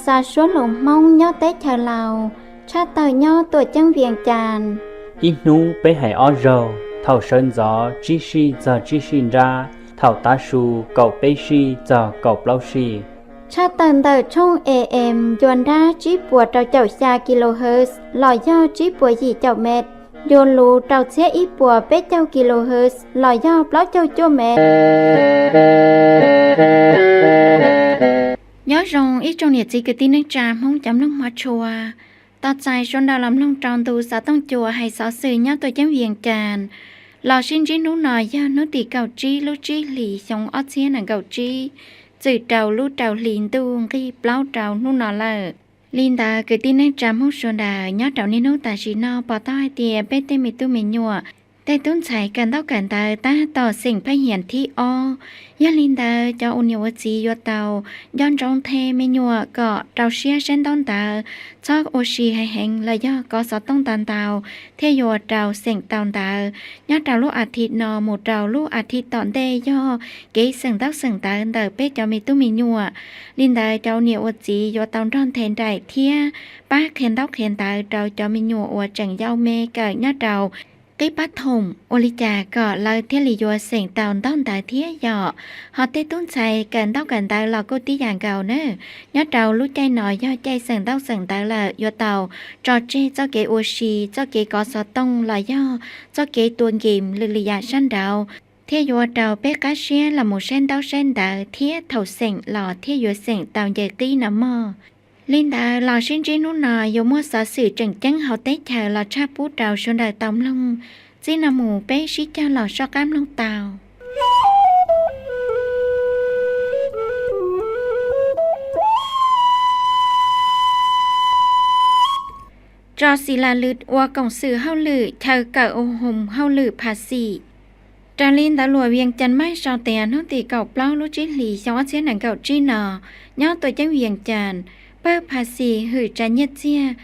Xa suab lus Hmoob nyob teb chaws Laus, tshaj tawm nyob tuam ceeb Vias Cas. Ib hnub peb hais ob zaug, thaum sawv ntxov tsib sij txog tsib sij nrab, thaum tav su kaum peb sij txog kaum plaub sij. Tshaj tawm ntawm tshooj A M ncua nrab tsib puas rau caum xya kilohertz los yog tsib puas yim caum mev, ncua luv rau txhiab ib puas peb caug kilohertz los yog plaub caug cuaj mev. Nyob zoo ib tsoom niam txiv kwv tij neej tsa Hmoob cov mloog hmov tshua, tos txais sawv daws los mloog rau ntu xov tooj cua hais xov xwm nyob tuam ceeb Vias Cas. Los sib ntsib hnub no yog hnub tim kaum tsib lub tsib hlis xyoo ob txhiab nees nkaum tsib, txwm rau lub rau hlis ntuj nqig plaub rau hnub no lawm. Li ntawd kwv tij neej tsa Hmoob sawv daws nyob rau niaj hnub tam sim no pom tau hais tias peb tej me tub me nyuam, tej tub ntxhais kawm ntaub kawm ntawv tab tom xeem phaj hiam thib ob. Yog li ntawd cov ua niam ua txiv yuav tau nco ntsoov nthe me nyuam kom rau siab saib ntaub ntawv, txhob ua si heev heev los yog kov xov tooj ntau ntau, thiaj yuav rau xeem tau ntawv. Nyob rau lub as thiv no mus rau lub as thiv tom ntej yog kev xeem ntaub xeem ntawv ntawm peb cov me tub me nyuam. Li ntawd cov ua niam ua txiv yuav tau nrog nthe nraim thiab pab qhia ntaub qhia ntawv rau cov me nyuam uas tseem yau me kawm nyob rau qib pab thoom, ua li cas kom lawv thiaj li yuav xeem tau ntaub ntawv thiab yom. Ho tej tub ntxhais kawm ntaub kawm ntawv los kuj tib yam nkaus na. Nyob rau lub caij no yog caij xeem ntaub xeem ntawv lawm, yuav tau tso tseg txoj kev ua si, txoj kev kov xov tooj los yog txoj kev tua game lwm lwm yam sab nraud, thiaj yuav rau peb qab siab los mus saib ntaub saib ntawv thiab thaum xeem los thiaj yuav xeem tau nce qib no mog. Li ntawd los sib ntsib hnub no yuav muaj xov xwm tseem ceeb hauv teb chaws los tshaj pub rau sawv daws tau mloog. Txij no mus peb sib cog los soj qab mloog tau. Tso Xis Las Lwm ua koom xwm hauj lwm chaw kawm u hoos hauj lwm Phas Xim. Raws li ntawv luam Vias Cas Maj sau tias hnub tim kaum plaub lub tsib hlis xyoo ob txhiab nees nkaum tsib no, nyob tuam ceeb Vias Cas, pawg Phas Xim hwm tsa nyiaj txiag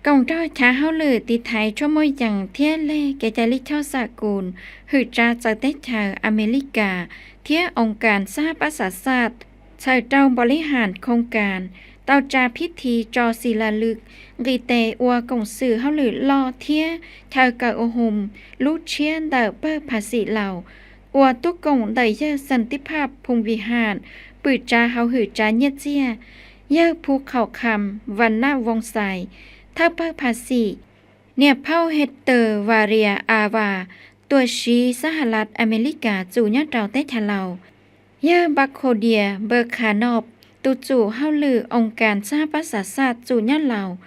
koom nrog chav hauj lwm tiv thaiv tshuaj muaj yees thiab leg kev cai lij choj xam kus hwm tsa txawv teb chaws Amelikas thiab oo kas xab pab xav xaj txhawm rau npaus lib has khoo kas tau tsa phib thi tso Xis Las Lwm nqis tes ua koom xwm hauj lwm loj thiab chaw kawm u hoos lub tshiab ntawm pawg Phas Xim Laus, ua tub koom ntawm yawg Xas Tib Phaj Phoo Vij Has pwm tsa hauv hwm tsa nyiaj txiag, yawg Phu Khaum Kham Vas Naj Voos Xais thawj pawg Phas Xim, niam phauj Hes Tws Vas Rias As Vas tuam siv Xab Has Las Amelikas txum nyob rau teb chaws Laus, yawg Npas Khos Dias Npawg Khas Noj tus txum hauj lwm oo kas xab pab xav xaj txum nyob Laus,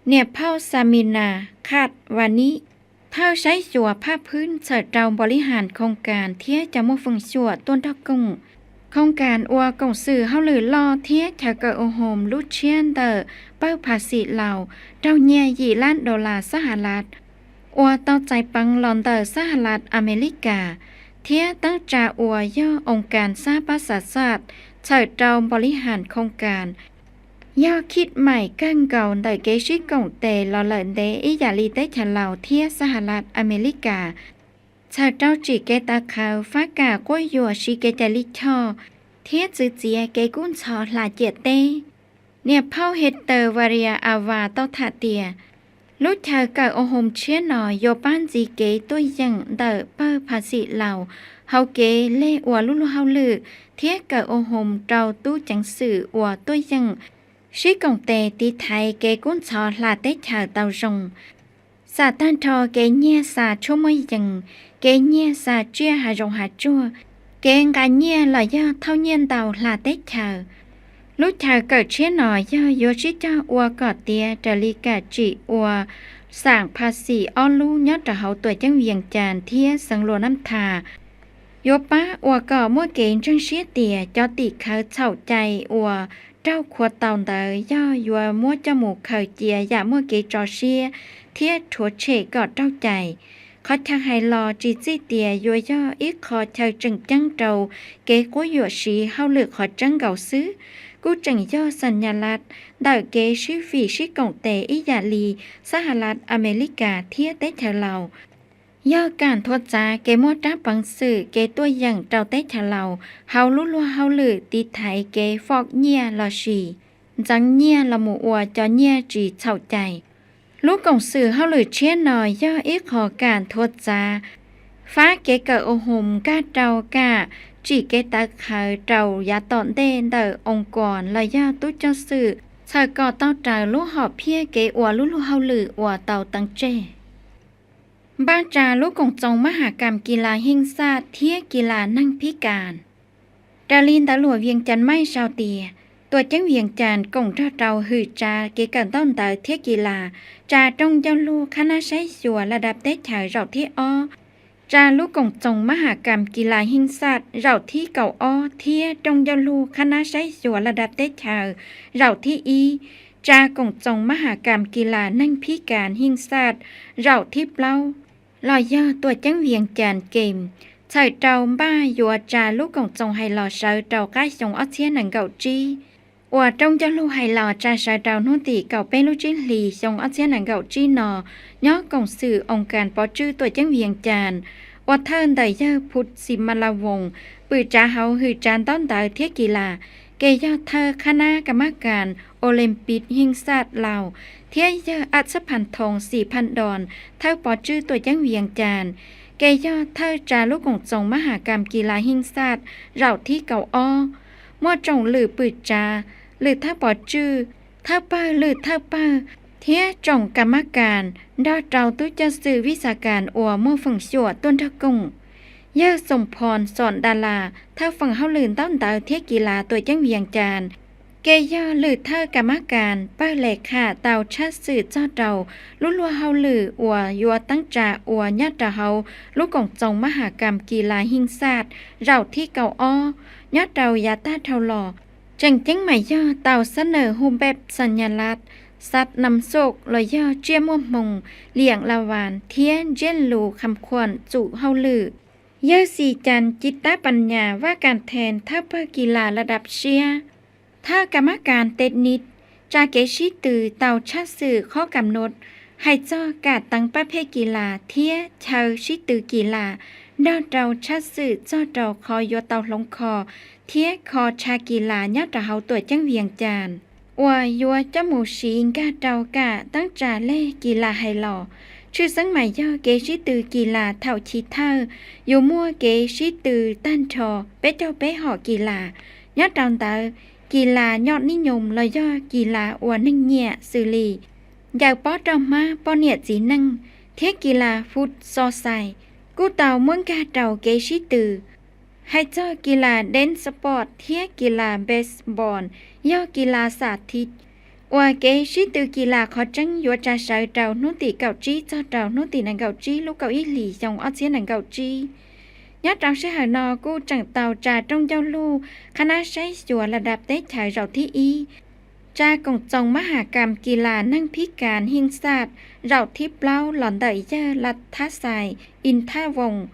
niam phauj Xas Mis Nas Khaj Vas Nib thawj saib xyuas phaj phwb txhawm rau npaus lib has khoo kas thiab cov muaj feem xyuam tuaj nrog koom. Khoo kas ua koom xwm hauj lwm loj thiab chaw kawm u hoos lub tshiab ntawm pawg Phas Xim Laus raug nyiaj yim lab dos las Xab Has Las, uas tau txais peev los ntawm Xab Has Las Amelikas, thiab teeb tsa uas yog oo kas xab pab xav xaj txhawm rau npaus lib has khoo kas, yog khib maim kawg nkaus ntawm kev sib koom tes los lawm ntev ib yam li teb chaws Laus thiab Xab Has Las Amelikas, txhawm rau tsim kev tawv qhawv fab kam quab yuam siv kev cai lij choj thiab txwv txiav kev kub ntxhov hla ciam teb. Niam phauj Hes Tws Vas Rias As Vas tau tham tias, lub chaw kawm u hoos tshiab no yuav pab ntxiv kev tuaj yeem ntawm pawg Phas Xim Laus hauv kev leg ua lub luag hauj lwm thiab kawm u hoos rau tub ceev xwm uas tuaj yeem sib koom tes tiv thaiv kev kub ntxhov hla teb chaws tau zoo, xam tag nrho kev nyiag xa tshuaj muaj yees, kev nyiag xa tsiaj hav zoov hav tsuag, kev nqa nyiaj los yog thauj nyiaj ntau hla teb chaws. Lub chaw kawm tshiab no yog yuav sib cog ua kom tiav raws li kam tsim ua xam Phas Xim ob lub nyob rau hauv tuam ceeb Vias Cas thiab xeev Luas Nab Thas. Yuav pab ua kom muaj kev ntseeg siab tias cov tim khawv txhaum cai uas raug khuav tau ntawd yog yuav muab coj mus khaws cia yam muaj kev tso siab thiab rhuav tshem kom raug cai. Qhov chaw hais los tsis txij tias yuav yog ib qho chaw tseem ceeb rau kev quab yuam siv hauj lwm qhov tseeb nkaus xwb, kuj tseem yog xam nyas las ntawm kev sib fim sib koom tes ib yam li Xab Has Las Amelikas thiab teb chaws Laus, yog kam nthuav txav kev muaj rab peev xwm kev tuaj yeem rau teb chaws Laus hauv lub luag hauj lwm tiv thaiv kev fom nyiaj los sis ntxeev nyiaj los mus ua cov nyiaj tsis txhaum cai. Lub koom xwm hauj lwm tshiab no yog ib qho kam nthuav txav, fab kev kawm ua hoos nkag rau kam tsim kev tawv qhawv rau yav tom ntej ntawm oo kuas los yog tub ceev xwm txhawm kom tau raws lub hom phiaj kev ua lub luag hauj lwm uas tau teev tseg. Npaj tsa lub koom txoos mab has kam kis las heej xaj thiab kis las neeg phib kas. Raws li ntawv luam Vias Cas Maij sau tias, tuam ceeb Vias Cas koom nrog rau hwm tsa kev kawm ntaub ntawv thiab kis las, tsa rooj ncauj lug qhab nab saib xyuas la dab teb chaws zaum thib ob, tsa lub koom txoos mab has kam kis las heej xaj zaum thib kaum ob thiab rooj ncauj lug qhab nab saib xyuas la dab teb chaws zaum thib ib, tsa koom txoos mab has kam kis las neeg phib kas heej xaj zaum thib plaub, los yog tuam ceeb Vias Cas Kees, txhawm rau npaj yuav tsa lub koom txoos hais los sawv rau qab xyoo ob txhiab nees nkaum tsib, uas rooj ncauj lug hais los tsa sawv rau hnub tim kaum peb lub tsib hlis xyoo ob txhiab nees nkaum tsib no, nyob koom xwm oo kas pov tswj tuam ceeb Vias Cas, ua thawj ntawm yawg Phu Xi Ma La Voos, pwm tsav hauv hwm tsav ntaub ntawv thiab kis las, ke yog thawj qhab nab ka mab kas Olympic heej xaj Laus, thiab yawg Ab Xab Phas Thoos Xi Phas Doos, thawj pov tswj tuam ceeb Vias Cas, ke yog thawj tsa lub koom txoos mab has kam kis las heej xaj zaum thib kaum ob. Muaj tsoom lwm pwm tsav, lwm thawj pov tswj, thawj pawg lwm thawj pawg, thiab tsoom ka mab kas nrog rau tub ceev xwm vis xas kas uas muaj feem xyuam tuaj nrog koom. Yawg Xoom Phos Xom Da Las, thawj feem hauj lwm ntaub ntawv thiab kis las tuam ceeb Vias Cas, ke yog lwm thawj ka mab kas pawg les kham tau tshaj xwm txog rau lub luag hauj lwm uas yuav teeb tsa ua nyob rau hauv lub koom txoos mab has kam kis las heej xaj zaum thib kaum ob nyob rau yav tag dhau los. Tseem ceeb mas yog tau xab nawm hu npej xas nyas las, xab nam xoj los yog tsiaj muaj hmoo, liam la vas thiab ntsiab lus kham khuam txum hauj lwm. Yawg Xi Cas Ci Tab Pas Nyas Vaj Kas Thees thawj pawg kis las la dab siab, thawj ka mab kas tes nis, tsa kev sib tw tau tshaj xwm qhob kam nus hais txog kam teev paj phej kis las thiab chaw sib tw kis las, nrog rau tshaj xwm txog rau qhov yuav tau hloov kho thiab kho tsha kis las nyob rau hauv tuam ceeb Vias Cas uas yuav coj mus siv nkag rau kam teeb tsa lej kis las hais los. Tshwj xeeb mas yog kev sib tw kis las thaum chiv thawj yuav muaj kev sib tw tag nrho peb caug peb hom kis las. Nyob rau ntawd, kis las nyoj nib nyoos los yog kis las uas neeg nyiam xws li ncaws pob roj hmab poj niam txiv neej, thiab kis las fut xo xais kuj tau muab nkag rau kev sib tw. Hais txog kis las dance sport thiab kis las baseball yog kis las xas thiv, uas kev sib tw kis las qhov tseeb yuav tsa sawv rau hnub tim kaum tsib txog rau hnub tim nees nkaum tsib lub kaum ib hlis xyoo ob txhiab nees nkaum tsib. Nyob rau sij hawm no kuj tseem tau tsa rooj ncauj lug qhab nab saib xyuas la dab teb chaws zaum thib ib, tsa koom txoos mab has kam kis las neeg phib kas heej xaj zaum thib plaub los ntawm yawg Lat Thab Xais In Thab Voos,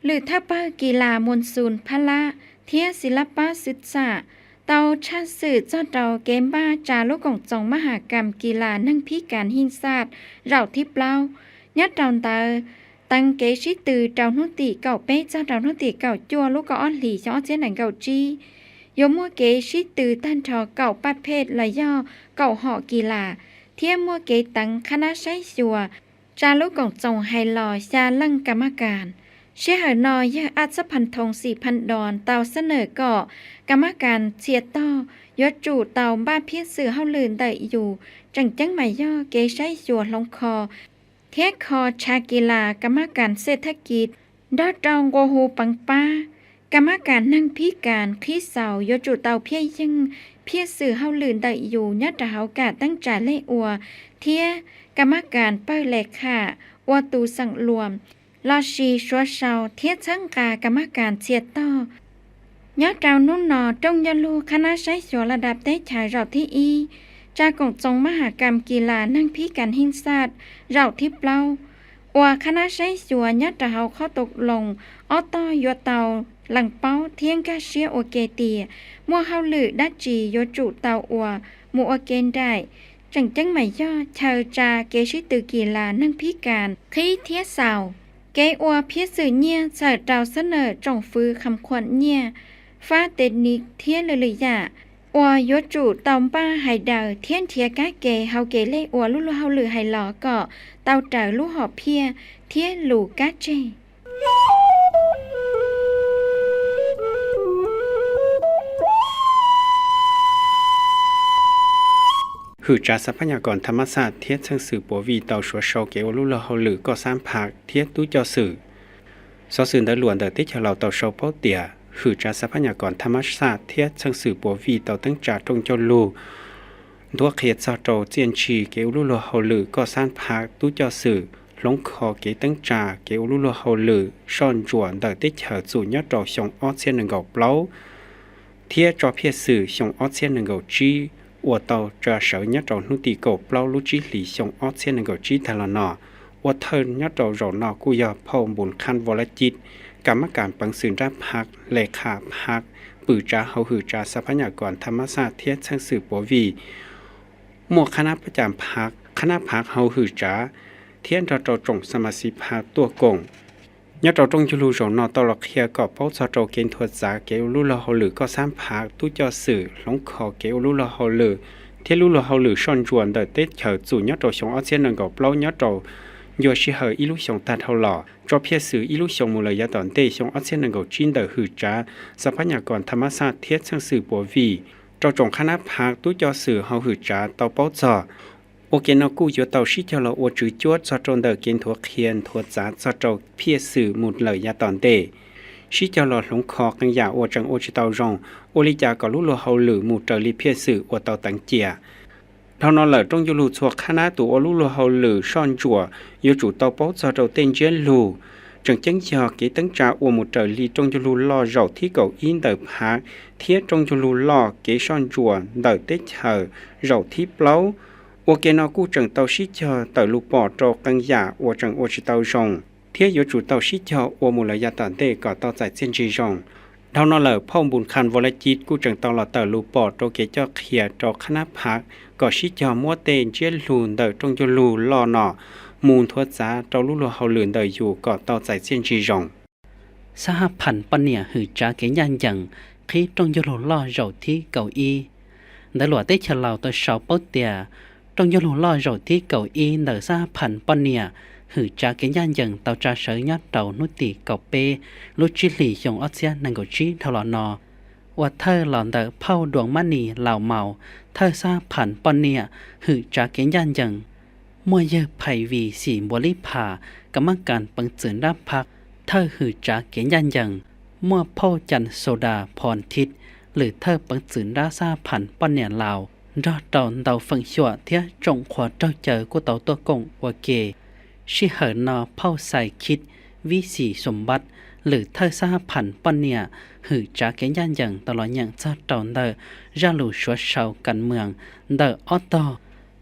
lwm thawj pawg kis las Moos Xus Phab Lab thiab Xis Lab Pab Xwb Xam, tau tshaj xwm txog rau kev npaj tsa lub koom txoos mab has kam kis las neeg phib kas heej xaj zaum thib plaub. Nyob rau ntawd, teev kev sib tw rau hnub tim kaum peb txog rau hnub tim kaum cuaj lub kaum ob hlis xyoo ob txhiab nees nkaum tsib, yuav muaj kev sib tw tag nrho kaum paj phej los yog kaum hom kis las, thiab muaj kev teev qhab nab saib xyuas tsa lub koom txoos hais los xya leej ka mab kas. Sij hawm no yawg Ab Xab Phas Thoos Xi Phas Doos tau xab nawm kom ka mab kas txhia tog yuav tsum tau npaj phiaj xwm hauj lwm ntawm yus, tseem ceeb mas yog kev saib xyuas hloov kho thiab kho tsha kis las ka mab kas xej thab kis nrog rau nqua hu peev pab. Ka mab kas neeg phib kas qhib xaus yuav tsum tau phiaj yeeg phiaj xwm hauj lwm ntawm yus nyob rau hauv kam teeb tsa lej ua, thiab ka mab kas pawg les kham ua tus xeem luam lossis suav sau thiab txhawb nqa ka mab kas txhia tog. Nyob rau hnub no rooj ncauj lug qhab nab saib xyuas la dab teb chaws zaum thib ib, tsa koom txoos mab has kam kis las neeg phib kas heej xaj zaum thib plaub, uas qhab nab saib xyuas nyob rau hauv qhov tau loos ob tog yuav tau lees paub thiab nkag siab ua ke tias muaj hauj lwm dab tsi yuav tsum tau ua mus ua ke nraim. Tseem ceeb mas yog chaw tsa kev sib tw kis las neeg phib kas qhib thiab xaus, kev ua phiaj xwm nyiaj txhawm rau xab nawm tsoom fwv kham khuam nyiaj, fab tes nis thiab lwm lwm yam. uas yuav tsum tau npaj hais daws thiab nrhiav kab ke hauv kev leej ua lub luag hauj lwm hais los kom tau raws lub hom phiaj thiab lus kab tseg. Hwm tsav xab phab nyas kos thas mas xaj thiab txheej xwm puav vij tau suav sau kev ua lub luag hauj lwm koj xab phaj thiab tub coj xwm. Xov xwm ntawv luam ntawm teb chaws Laus tau sau paub tias hwm tsav xab phab nyas kos thas mas xaj thiab txheej xwm puav vij tau teeb tsa rooj ncauj lug nthuav qhia txog rau txiaj ntsig kev ua lub luag hauj lwm koj xab phaj tub coj xwm hloov kho kev teeb tsa kev ua lub luag hauj lwm soj ntsuam ntawm teb chaws txum nyob rau xyoo ob txhiab nees nkaum plaub thiab tso phiaj xwm xyoo ob txhiab nees nkaum tsib uas tau tsa sawv nyob rau hnub tim kaum plaub lub tsib hlis xyoo ob txhiab nees nkaum tsib tag los no. Ua thawj nyob rau zaum no kuj yog phauj Npus Khaj Vo Lab Cib, kam mab kas peev xwm nrab phaj, le khas phaj, pwm tsav hauv hwm tsav xab phab nyas kos thas mas xaj thiab txheej xwm puav vij, muaj qhab nab pab cas phaj, qhab nab phaj hauv hwm tsav thiab nrog rau tsoom xab mas xib phaj tuaj koom. Nyob rau rooj ncauj lug zaum no tau los qhia kom paub txog rau kev nthuav txav kev ua lub luag hauj lwm koj xab phaj tub coj xwm hloov kho kev ua lub luag hauj lwm thiab lub luag hauj lwm soj ntsuam ntawm teb chaws txum nyob rau xyoo ob txhiab nees nkaum plaub nyob rau ncua sij hawm ib lub xyoos tag dhau los, tso phiaj xwm ib lub xyoos mus lawm yav tom ntej xyoo ob txhiab nees nkaum tsib ntawm hwm tsav xab phab nyas kos thas mas xaj thiab txheej xwm puav vij rau tsoom qhab nab phaj tub coj xwm hauv hwm tsav tau paub txog. Ua ke no kuj yuav tau sib cog los ua tswv cuab txog rau ntawm kev nthuav qhia nthuav txav txog rau phiaj xwm mus lawm yav tom ntej, sib cog los hloov kho qee yam uas tseem ua tsis tau zoo, ua li cas kom lub luag hauj lwm mus raws li phiaj xwm uas tau teev cia. Dhau no lawm rooj ncauj lug txhua qhab nab tus ua lub luag hauj lwm soj ntsuam yuav tsum tau paub txog rau tej ntsiab lug tseem ceeb yog kev teeb tsa ua mus raws li rooj ncauj lug loj zaum thib kaum ib ntawm phaj thiab rooj ncauj lug loj kev soj ntsuam ntawm teb chaws zaum thib plaub. Ua ke no kuj tseem tau sib cog tawm lus pom rau qee yam uas tseem ua tsis tau zoo thiab yuav tsum tau sib cog ua mus lawm yav tom ntej kom tau txais txiaj ntsig zoo. Dhau no lawm phauj Npus Khaj Vo Lab Cib kuj tseem tau los tawm lus pom rau kev coj qhia rau qhab nab phaj kom sib cog muab tej ntsiab lug ntawm rooj ncauj lug loj no mus nthuav txav rau lub luag hauj lwm ntawm yus kom tau txais txiaj ntsig zoo. Xab hab phaj poj niam hwm tsav kev ncaj ncees qhib rooj ncauj lug loj zaum thib kaum ib. Ntawv luam teb chaws Laus tau sau paub tias rooj ncauj lug loj zaum thib kaum ib ntawm xab hab phaj poj niam hwm tsav kev ncaj ncees tau tsa sawv nyob rau hnub tim kaum peb lub tsib hlis xyoo ob txhiab nees nkaum tsib dhau los no. Ua thawj los ntawm phauj Duas Mab Nis Laus Maus, thawj xab hab phaj poj niam hwm tsav kev ncaj ncees. Muaj yawg Phais Vis Xim Npuav Lib Phas, kam mab kas peev xwm nrab phaj, thawj hwm tsav kev ncaj ncees. Muaj phauj Cas Xos Das Phos Thib, lwm thawj peev xwm nrab xab hab phaj poj niam Laus, nrog rau ntau feem xyuam thiab tsoom qhuas raug caw kuj tau tuaj koom ua ke. Sij hawm no phauj Xais Khib Vib Xim Xos Npab, lwm thawj xab hab phaj poj niam hwm tsav kev ncaj ncees tau los nyeem txog rau ntawm zaj lus suav sau kas mwam ntawm ob tog,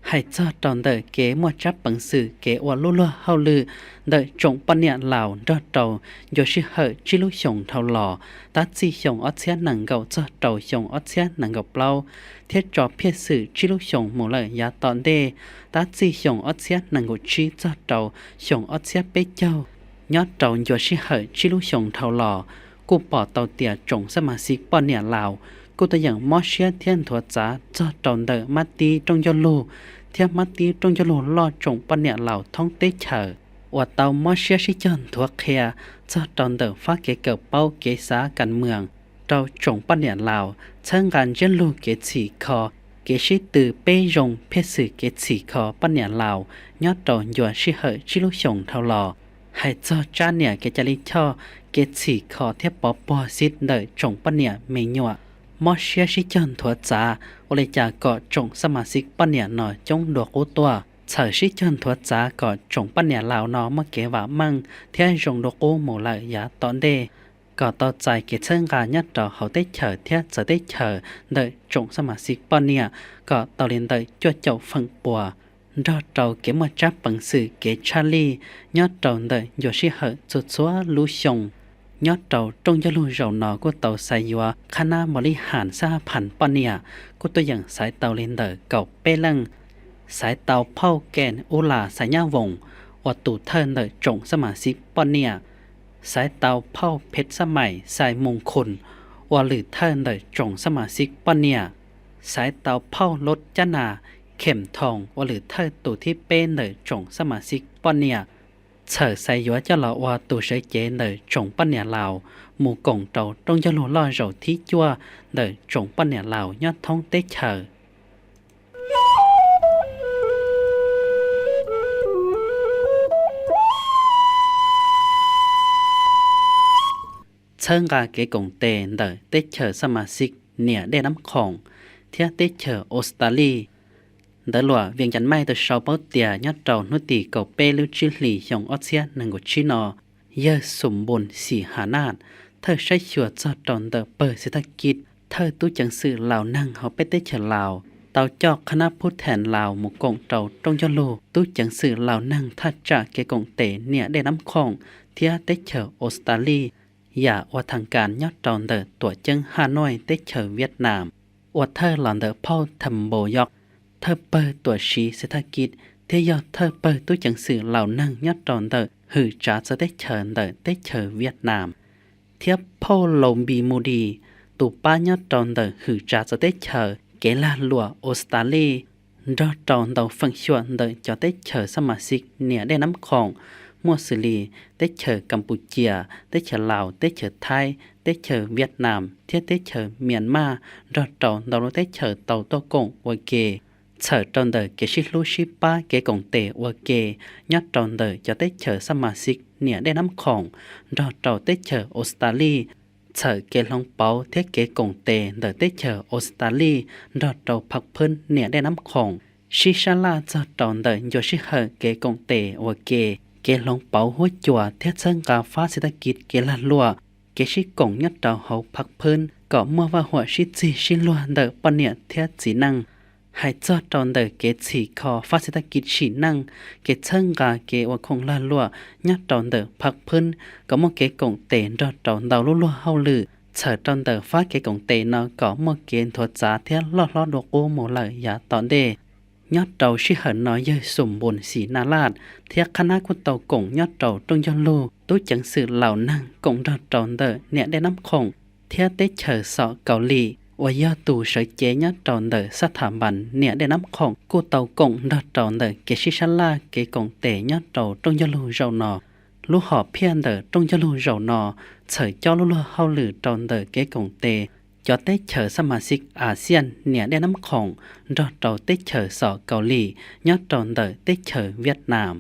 hais txog rau ntawm kev muaj tsab peev xwm kev ua lub luag hauj lwm ntawm tsoom poj niam Laus nrog rau ncua sij hawm tsib lub xyoos dhau los, tab txij xyoo ob txhiab nees nkaum txog rau xyoo ob txhiab nees nkaum plaub, thiab tso phiaj xwm tsib lub xyoos mus lawm yav tom ntej, tab txij xyoo ob txhiab nees nkaum tsib txog rau xyoo ob txhiab peb caug. Nyob rau ncua sij hawm tsib lub xyoos dhau los, kuj pom tau tias tsoom xab mas xib poj niam Laus kuj tuaj yeem mob siab thiab nthuav txav txog rau ntawm mab tib rooj ncauj lug thiab mab tib rooj ncauj lug loj tsoom poj niam Laus thoob teb chaws, uas tau mob siab sib cog nthuav qhia txog rau ntawm fab kev kawm paub kev xav kas mwam rau tsoom poj niam Laus, txhawb nqa ntsiab lug kev txhim kho, kev sib tw peb zoo phiaj xwm kev txhim kho poj niam Laus nyob rau ncua sij hawm tsib lub xyoos dhau los, hais txog tsab niam kev cai lij choj, kev txhim kho thiab pov puag xib ntawm tsoom poj niam me nyuam, mob siab sib cog nthuav txav ua li cas kom tsoom xab mas xib poj niam no coob dua qub tuaj. Txhawm sib cog nthuav txav kom tsoom poj niam Laus no muaj kev vam meej thiab zoo dua qub mus lawm yav tom ntej, kom tau txais kev txhawb nqa nyob rau hauv teb chaws thiab txawv teb chaws ntawm tsoom xab mas xib poj niam kom tau li ntawm cuaj caum feem pua, nrog rau kev muaj tsab peev xwm kev tshaj lij nyob rau ntawm ncua sij hawm txhua txhua lub xyoo. Nyob rau rooj ncauj lug zaum no kuj tau xaiv yuav qhab nab Npuav Lib Has xab hab phaj poj niam, kuj tuaj yeem xaiv tau li ntawm kaum peb leej. Xaiv tau phauj Kees Ub Las Xais Nyab Voos ua tus thawj ntawm tsoom xab mas xib poj niam, xaiv tau phauj Phev Xab Maim Xais Moos Khun ua lwm thawj ntawm tsoom xab mas xib poj niam, xaiv tau phauj Lub Cab Nas Khem Thoos ua lwm thawj tus thib peb ntawm tsoom xab mas xib poj niam, txhawm xaiv yuav coj los ua tus sawv cev ntawm tsoom poj niam Laus mus koom rau rooj yog lug loj zaum thib cuaj ntawm tsoom poj niam Laus nyob thoob teb chaws. Txhawb nqa kev koom tes ntawm teb chaws xab mas xib niam dej nab khoom thiab teb chaws Australia. Ntawv luam Vias Cas Maij tau sau paub tias nyob rau hnub tim kaum peb lub tsib hlis xyoo ob txhiab nees nkaum tsib no, yawg Xum Npus Xim Has Naj, thawj saib xyuas txog rau ntawm pawg xeev thaj kij, thawj tub ceev xwm Laus neeg hauv peb teb chaws Laus, tau coj qhab nab phub thees Laus mus koom rau rooj yog lug tub ceev xwm Laus neeg thaj tsam kev koom tes niam dej nab khoom thiab teb chaws Australia, yam ua thaas kas nyob rau ntawm tuam ceeb Haj Nuaj teb chaws Vias Nam, ua thawj los ntawm phauj Tham Npus Yoj, thawj pawg tuam siv xeev thaj kij thiab yog thawj pawg tub ceev xwm Laus neeg nyob rau ntawm hwm tsav txawv teb chaws ntawm teb chaws Vias Nam, thiab phauj Laus Npis Mus Dis, tus pab nyob rau ntawm hwm tsav txawv teb chaws kev lag luam Australia, nrog rau ntau feem xyuam ntawm cov teb chaws xab mas xib niam dej nab khoom, muaj xws li teb chaws Kas Pus Cias, teb chaws Laus, teb chaws Thaib, teb chaws Vias Nam thiab teb chaws Mias Mas, nrog rau ntau lub teb chaws tau tuaj koom ua ke, txhawm rau ntawm kev sib hlub sib pab kev koom tes ua ke nyob rau ntawm cov teb chaws xab mas xib niam dej nab khoom nrog rau teb chaws Australia, txhawm kev hloov pauv thiab kev koom tes ntawm teb chaws Australia nrog rau Phaj Phwb niam dej nab khoom, sib sab laj txog rau ntawm ncua sij hawm kev koom tes ua ke, kev hloov pauv huab cua thiab txhawb nqa fab xeev thaj kij kev lag luam, kev sib koom nyob rau hauv Phaj Phwb kom muaj vaj huam sib txig sib luag ntawm poj niam thiab txiv neej. Hais txog rau ntawm kev txhim kho fab xeev thaj kij sim neej, kev txhawb nqa kev ua khoom lag luam nyob rau ntawm Phaj Phwb kom muaj kev koom tes nrog rau ntau lub luag hauj lwm, txhawm rau ntawm fab kev koom tes no kom muaj kev nthuav txav thiab loj hlob dua qub mus lawm yav tom ntej. Nyob rau sij hawm no yawg Xum Npus Xim Nas Laj thiab qhab nab kuj tau koom nyob rau rooj yog lug tub ceev xwm Laus neeg koom nrog rau ntawm niam dej nab khoom thiab teb chaws Xom Kaus Lim uas yog tus sawv cev nyob rau ntawm xab thas npas niam dej nab khoom kuj tau koom nrog rau ntawm kev sib sab laj kev koom tes nyob rau rooj yog lug zaum no. Lub hom phiaj ntawm rooj yog lug zaum no txhawm coj lub luag hauj lwm rau ntawm kev koom tes cov teb chaws xab mas xib Axias niam dej nab khoom nrog rau teb chaws Xom Kaus Lim nyob rau ntawm teb chaws Vias Nam,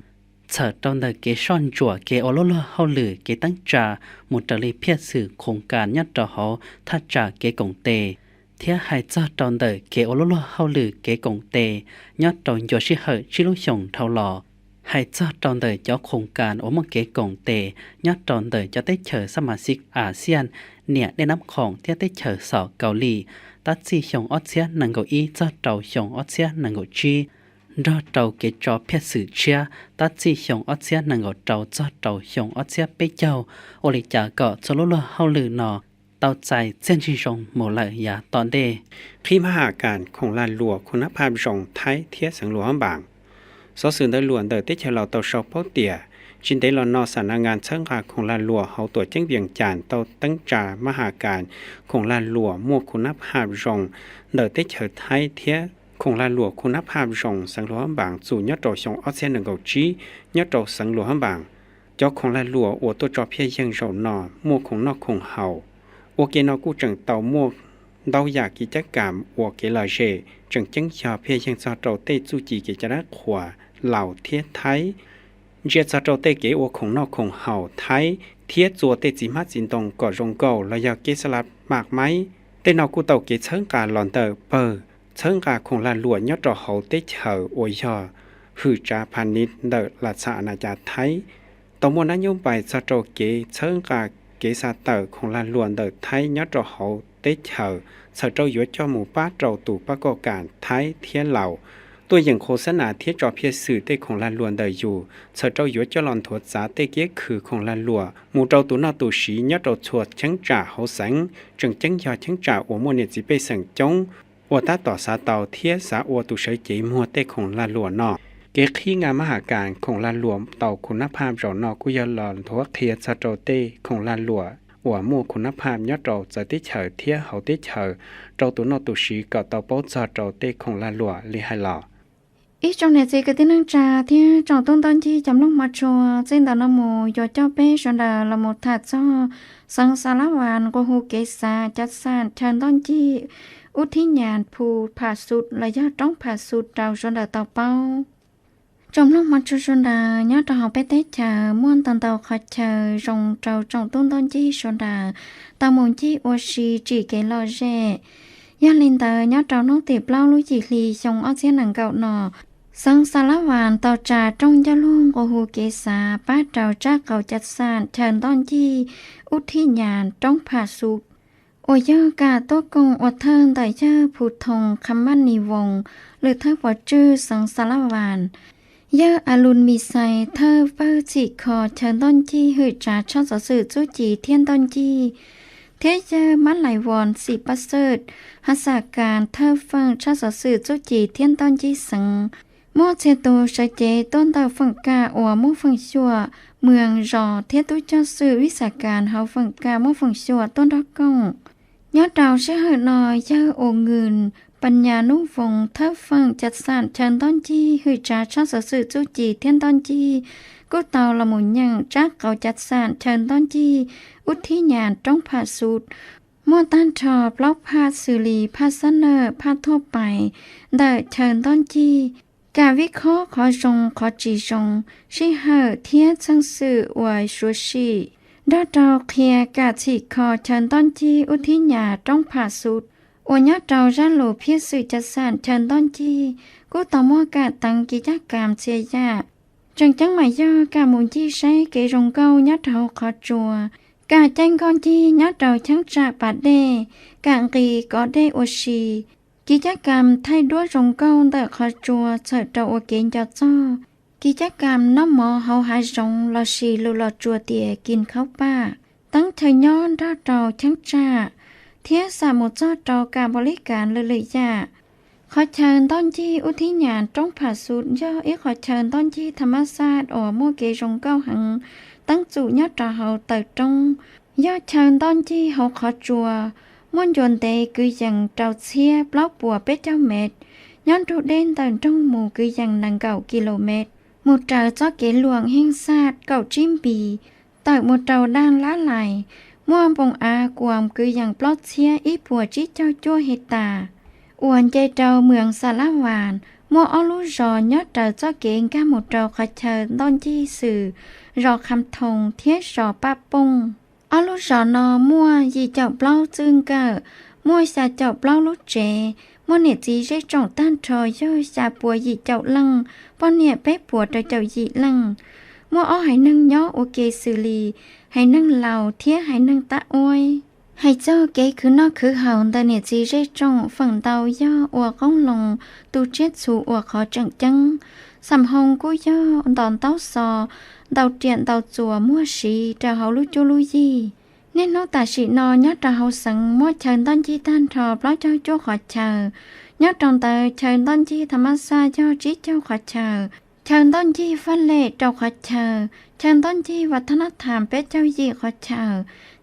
txhawm rau ntawm kev soj ntsuam kev ua lub luag hauj lwm kev teeb tsa mus raws li phiaj xwm khoos kas nyob rau hauv thaj tsam kev koom tes, thiab hais txog rau ntawm kev ua lub luag hauj lwm kev koom tes nyob rau ncua sij hawm tsib lub xyoos dhau los, hais txog rau ntawm cov khoos kas uas muaj kev koom tes nyob rau ntawm cov teb chaws xab mas xib Axias niam dej nab khoom thiab teb chaws Xom Kaus Lim tab txij xyoo ob txhiab nees nkaum ib txog rau xyoo ob txhiab nees nkaum tsib, nrog rau kev tso phiaj xwm tshiab tab txij xyoo ob txhiab nees nkaum rau txog rau xyoo ob txhiab peb caug, ua li cas kom txhua lub luag hauj lwm no tau txais txiaj ntsig zoo mus lawm yav tom ntej. Qhib mab has kas khoom lag luam khu nab phaj zoo Thaib thiab xeev Luas Hab Npas. Xov xwm ntawv luam ntawm teb chaws Laus tau sau paub tias, tsis ntev los no xam nas nkas txhawb nqa khoom lag luam hauv tuam ceeb Vias Cas tau teeb tsa mab has kas khoom lag luam muaj khu nab phaj zoo ntawm teb chaws Thaib thiab khoom lag luam khu nab phaj zoo xeev Luas Hab Npas txum nyob rau xyoo ob txhiab nees nkaum tsib nyob rau xeev Luas Hab Npas. Cov khoom lag luam uas tuaj tso phiaj yeeg zaum no muaj khoom noj khoom haus. Ua ke no kuj tseem tau muaj ntau yam kev cab kam ua kev lom zem, tseem ceeb yog phiaj yeeg txog rau tej txuj ci kev cai dab qhuas Laus thiab Thaib, ntsia txog rau tej kev ua khoom noj khoom haus Thaib thiab txua tej txiv hmab txiv ntoo kom zoo nkauj los yog kev xa la maj maib. Tej no kuj tau kev txhawb nqa los ntawm pawg txhawb nqa khoom lag luam nyob rau hauv teb chaws uas yog hwm tsav Pha Nis ntawm Las Txhas As Nas Cas Thaib tau muaj nab nyob npais txog rau kev txhawb nqa kev xa tawm khoom lag luam ntawm Thaib nyob rau hauv teb chaws, txhawm rau yuav coj mus pab rau tus pab koj kam Thaib thiab Laus tuaj yeem qhau xab nas thiab tso phiaj xwm tej khoom lag luam ntawm yus, txhawm rau yuav coj los nthuav txav tej kiab khw khoom lag luam mus rau tus noj tus siv nyob rau txhua cheeb tsam hauv xeev, tseem ceeb yog cheeb tsam uas muaj niam txiv pej xeem coob uas tab tom xav tau thiab xav ua tus sawv cev muag tej khoom lag luam no. Kev qhib nqa mab has kas khoom lag luam tau khu nab phaj zaum no kuj yog los nthuav qhia txog rau tej khoom lag luam uas muaj khuv nab phaj nyob rau txawv teb chaws thiab hauv teb chaws rau tus noj tus siv kom tau paub txog rau tej khoom lag luam li hais los. Ib tsoom niam txiv kwv tij neej tsa thiab tsoom tub ntoj ncig cov mloog mov tshua, txij ntawm no mus yuav coj peb sawv daws los mus tham txog xeev Xas Las Vas nqua hu kev xav cav xam chaw ntoj ncig ub thib nyas phu pham xus los yog roob pham xus rau sawv daws tau paub. Tsoom mloog mov tshua sawv daws, nyob rau hauv peb teb chaws muaj ntau ntau qhov chaw zoo rau tsoom tub ntoj ncig sawv daws tau mus ncig ua si tsim kev lom zem. Yog li ntawd, nyob rau hnub tim plaub lub yim hli xyoo ob txhiab nees nkaum no, xeev Xas Las Vas tau tsa rooj ncauj lug nqua hu kev xav pab rau tsab qau cav xam chaw ntoj ncig ub thib nyas roob pham xus, uas yog kam tuaj koom ua thawj ntawm yawg Phu Thoo Kham Maj Nis Voos, lwm thawj pov tswj xeev Xas Las Vas, yawg A Lus Mis Xais, thawj pawg txhim kho chaw ntoj ncig hwm tsav tshaj xov xwm txuj ci thiab ntoj ncig, thiab yawg Mab Lais Voos Xim Paj Xej, has xam kas thawj feem tshaj xov xwm txuj ci thiab ntoj ncig xeev. Muaj txhia tus sawv cev tuaj ntawm feem kaj uas muaj feem xyuam, mws zos thiab tub coj xwm vib xam kas hauv feem kaj muaj feem xyuam tuaj nrog koom. Nyob rau sij hawm no, yawg Us Nws Pas Nyas Nub Voos, thawj feem cav xam chaw ntoj ncig hwm tsav tshaj xov xwm txuj ci thiab ntoj ncig, kuj tau los mus nyeem tsab qau cav xam chaw ntoj ncig ub thib nyas roob pham xus, muaj tag nrho plaub phaj xws li phaj xab nawm, phaj thuaj pais ntawm chaw ntoj ncig, kam vib khob qhov zoo qhov tsis zoo, sij hawm thiab txheej xwm uas suav sim, nrog rau qhia kam txhim kho chaw ntoj ncig ub thib nyas roob pham xus, uas nyob rau zaj lus phiaj xwm cav xam chaw ntoj ncig, kuj tau muaj kam teev kev caj kam txhia yam. Tseem ceeb mas yog kam mus ncig saib kev zoo nkauj nyob rau hauv qhov tsua, kam caij nkoj ncig nyob rau cheeb tsam pas dej, kam nqis kov dej ua si. Kev caj kam thaij duab zoo nkauj ntawm qhov tsua txhawm rau ua kev nco txog. Kev caj kam noj mov hauv hav zoov lossis lus Los Tsuas tias kis khaub paj, teeb chaw nyob nrog rau cheeb tsam, thiab xam mus txog rau kam npaum li kas lwm lwm yam. Qhov chaw ntoj ncig ub thib nyas roob pham xus yog ib qhov chaw ntoj ncig tham mab xaj uas muaj kev zoo nkauj heev, teeb txum nyob rau hauv taw roob. Yog chaw ntoj ncig hauv qhov tsua, muaj ncua ntev kwv yees rau txhiab plaub puas peb caug mev, nyob nrug dej ntawm nroog mus kwv yees nees nkaum kis lus mev, mus raws txoj kev luam heej xaj kaum tsib npis, tawm mus rau daj lab lais, muaj npoo av kuas kwv yees plaub txhiab ib puas tsib caug cuaj hej tas, uas nce rau mws Xas Las Vas, muaj ob lub zos nyob raws txoj kev nkag mus rau qhov chaw ntoj ncig xwm zos Kham Thoo thiab zos Paj Pooj. Ob lub zos no muaj yim caum plaub txwj nkawm, muaj xya caum plaub lub tsev, muaj niam txiv zej tsoom tag nrho yog xya puas yim caum leej, poj niam peb puas rau caum yim leej. Muaj ob haiv neeg nyob ua ke xws li haiv neeg laus thiab haiv neeg tab uaib. Hais txog kev khwv noj khwv haus ntawm niam txiv zej tsoom, feem ntau yog ua qoob loo tu tsiaj txhu ua qhov tseem ceeb. Xam hoo kuj yog ntos ntaub xov, ntaus riam ntaus txuas muag siv rau hauv lub cuab lub yig. Niaj hnub tam sim no nyob rau hauv xeev muaj chaw ntoj ncig tag nrho plaub caug cuaj qhov chaw, nyob rau ntawd chaw ntoj ncig tham mab xaj yog tsib caug qhov chaw, chaw ntoj ncig faj lem rau qhov chaw, chaw ntoj ncig vas thab nab tham peb caug yim qhov chaw,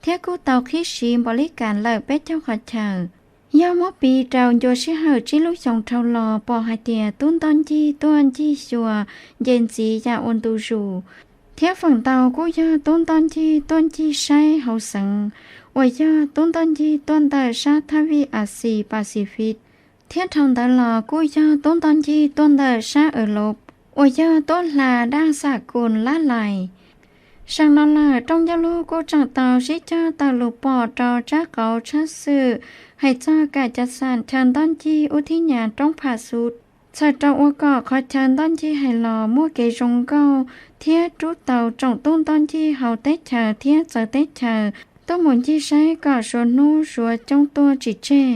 thiab kuj tau qhib siv npaum li kas lawm peb caug qhov chaw. Yog muab piv rau ncua sij hawm tsib lub xyoo dhau los pom hais tias tub ntoj ncig tuaj ncig xyuas nce ntxiv yam ua ntu zus, thiab feem ntau kuj yog tub ntoj ncig tuaj ncig saib hauv xeev, uas yog tub ntoj ncig tuaj ntawm sab thab vij As Xis Pas Xis Fis, thiab dhau ntawd los kuj yog tub ntoj ncig tuaj ntawm sab Aws Lauv, uas yog tuaj hla daj xam kus lab lais. Seem no lawm, rooj ncauj lug kuj tseem tau sib cog tawm lus pom rau tsab qauv tshaj xwm hais txog kam cav xam chaw ntoj ncig ub thib nyas roob pham xus, txhawm rau ua kom qhov chaw ntoj ncig hais los muaj kev zoo nkauj thiab rub tau tsoom tub ntoj ncig hauv teb chaws thiab txawv teb chaws tuaj mus ncig saib kom suav hnub suav coob tuaj tsis tseg,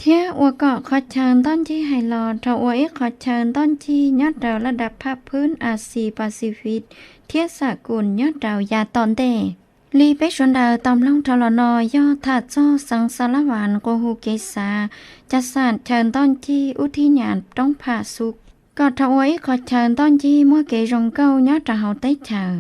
thiab ua kom qhov chaw ntoj ncig hais los dhau ua ib qhov chaw ntoj ncig nyob rau laj dam phaj phwb As Xis Pas Xis Fis thiab xam kus nyob rau yav tom ntej. Li peb sawv daws tau mloog dhau los no yog tham txog xeev Xas Las Vas nqua hu kev xav cav xam chaw ntoj ncig ub thib nyas roob pham xus, kom dhau ua ib qhov chaw ntoj ncig muaj kev zoo nkauj nyob rau hauv teb chaws.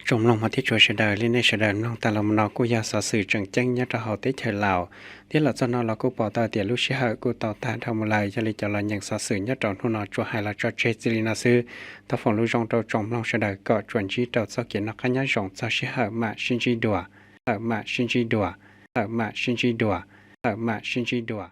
Tsoom mloog hmov thiab tshua sawv daws, li nej sawv daws mloog tas los no kuj yog xov xwm tseem ceeb nyob rau hauv teb chaws Laus, thiab los txog no los kuj pom tau tias lub sij hawm kuj tau tag nrho mus lawm. Yog li cov los nyeem xov xwm nyob rau hnub no tsuas hais los tso tseg txij li no xwb. Thov foom lus zoo rau tsoom mloog sawv daws kom tsuas ntsib rau txoj kev noj qab nyob zoo txog sij hawm mam sib ntsib dua, hawm mam sib ntsib dua, hawm mam sib ntsib dua, hawm mam sib ntsib dua.